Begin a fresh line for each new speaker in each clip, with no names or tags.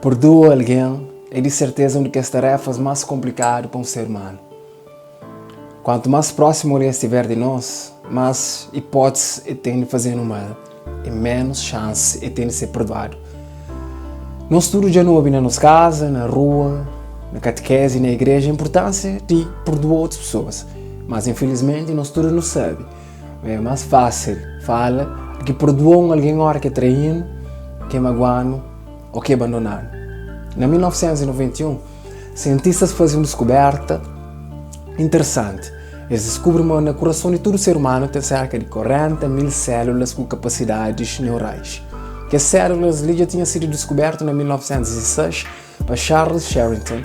Purdua algen é di serteza un di kes tarefas más konplikadu pa un ser umanu. Kuantu más prósimu algen stiver di nos, más ipótis el ten di faze-nu mal i ménus xansi el ten di ser perduadu. Nos tudu dja nu obi na nos kaza, na rua, na katikezi i na igreja inpurtánsia di purdua otus pesoas. Mas infilismenti nos tudu nu sabe ma é más fásil fala di ki purdua un algen óra ki el trai-nu, ki el magua-nu ô ki el bandona-nu. Na 1991, sientistas faze un diskubérta interesanti. Es diskubri ma na kurason di tudu ser umanu ten serka di 40 mil sélulas ku kapasidadis neurais. Kes sélulas li dja tinha sidu diskubértu na 1906 pa Charles Sherrington,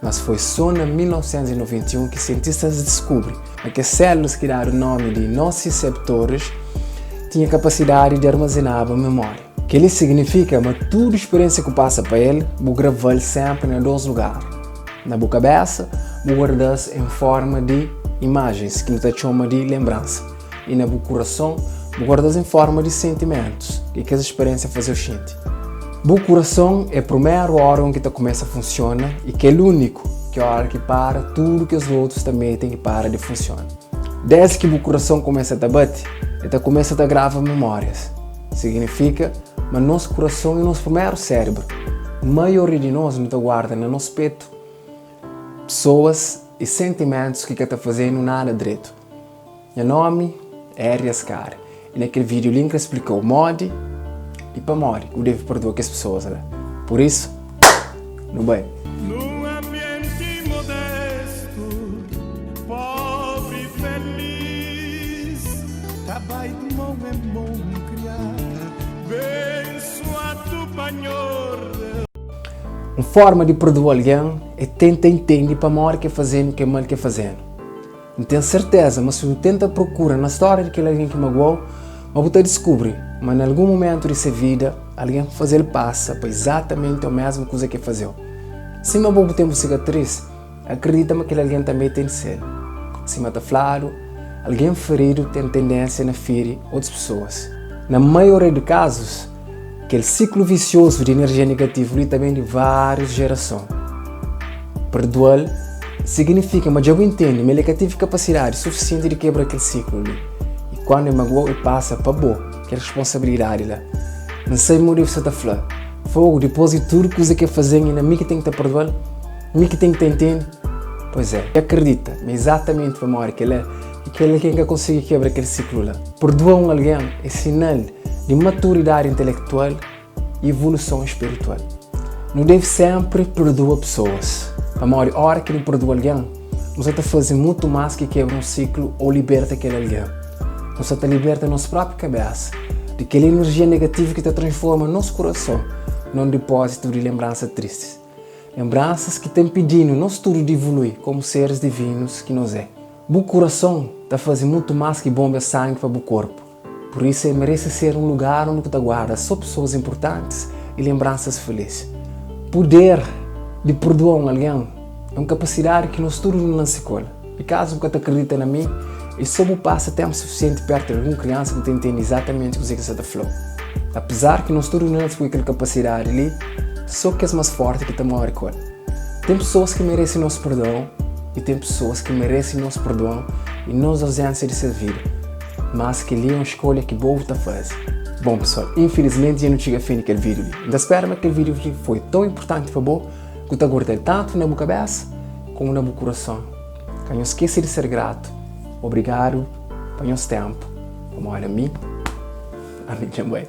mas foi sô na 1991 ki sientistas diskubri ma kes sélulas ki dadu nómi di nosiseptoris tinha kapasidadi di armazenaba memória. Kel-li siginifika ma tudu spiriénsia ku pasa pa el, bu grava-l sénpri na dôs lugar, na bu kabésa, bu guarda-s en fórma di imajens, ki nu ta txoma di lenbransa, i na bu kurason, bu guarda-s en fórma di sentimentus ki kes spiriénsia faze-u xinti. Bu kurason é primeru órgon ki ta kumesa funsiona i kel úniku ki óra ki para, tudu kes otus tanbê ten ki para di funsiona. Désdi ki bu kurason kumesa ta bate, el ta kumesa ta grava memórias. Siginifika ma nos kurason é nos primeru sérebru. Maioria di nos nu ta guarda na nos petu pesoas i sentimentus ki ka ta faze-nu nada dretu. Nha nómi é Erias Kari i na kel vídiu li N krê splika-u modi i pamodi ki bu debe púrdua kes pesoas la. Pur isu, nu bai!
Num ambienti modestu, pobri feliz, ta bai di mon en mon kriá, bensuadu pa Nhordes.
Un fórma di púrdua algen é tenta intende pamodi ki el faze-nu kel mal ki el faze-nu. N ten serteza ma si bu tenta prokura na stória di kel algen ki magua-u, ma bu ta diskubri ma na algun mumentu di se vida algen faze-l pasa pa izatamenti omésmu kuza ki el faze-u. Sima bo bu ten bu sikatris, akridita ma kel algen tanbê ten di sel. Sima ta fladu, algen feridu ten tendénsia na firi otus pesoas. Na maioria di kazus, kel siklu visiozu di inerjia negativu li ta ben di várius jerason. Perdual siginifika ma dja bu intende ma el ka tevi kapasidadi sufisienti di kebra kel siklu li. I kandu el magua-u, el pasa pa bo kel responsabilidadi la. N sabe ma bu debe sta ta fla, Fogu, dipôs di tudu kuza ki el faze-m, inda mi ki ten ki ta perdual? Mi ki ten ki ta intende? Pois é, akridita ma izatamenti pamodi kel-la ki kel algen ka konsigi kebra kel siklu la. Perdua un algen é sinal di maturidadi intelektual i evoluson spiritual. Nu debe sénpri perdua pesoas, pamodi óras ki nu perdua algen, nu sta ta faze mutu más ki kebra un siklu ô liberta kel algen. Nu sta ta liberta nos própi kabésa di kel inerjia negativu ki ta transforma nos kurason na un dipózitu di lenbransa tristis. Lenbransas ki ta inpidi-nu nos tudu di evolui kómu seris divinus ki nos é. Bu kurason ta faze mutu más ki bonbia sangi pa bu korpu. Pur isu, el merese ser un lugar undi ku ta guarda sô pesoas inpurtantis i lenbransas filís. Puder di purdua un algen é un kapasidadi ki nos tudu nu nase ku el. I kazu bu ka ta kridita na mi, é sô bu pasa ténpu sufisienti pértu di algun kriansa ku ta intende izatamenti kuzê ki el sta ta fla-u. Apizar ki nos tudu nu nase ku kel kapasidadi li, sô kes más fórti ki ta móre ku el. Ten pesoas ki merese nos perdon i ten pesoas ki merese nos perdon i nos auzénsia di ses vida. Mas kel-li é un skolha ki bo bu ta faze. Bon pesoal, infilismenti dja nu txiga fin di kel vídiu li. N ta spera ma kel vídiu li foi ton inpurtanti pa bo ku ta guarda-l tantu na bu kabésa komu na bu kurason. Ka nhos skese di ser gratu. Obrigadu pa nhos ténpu. Pamodi ami, ami dja N bai.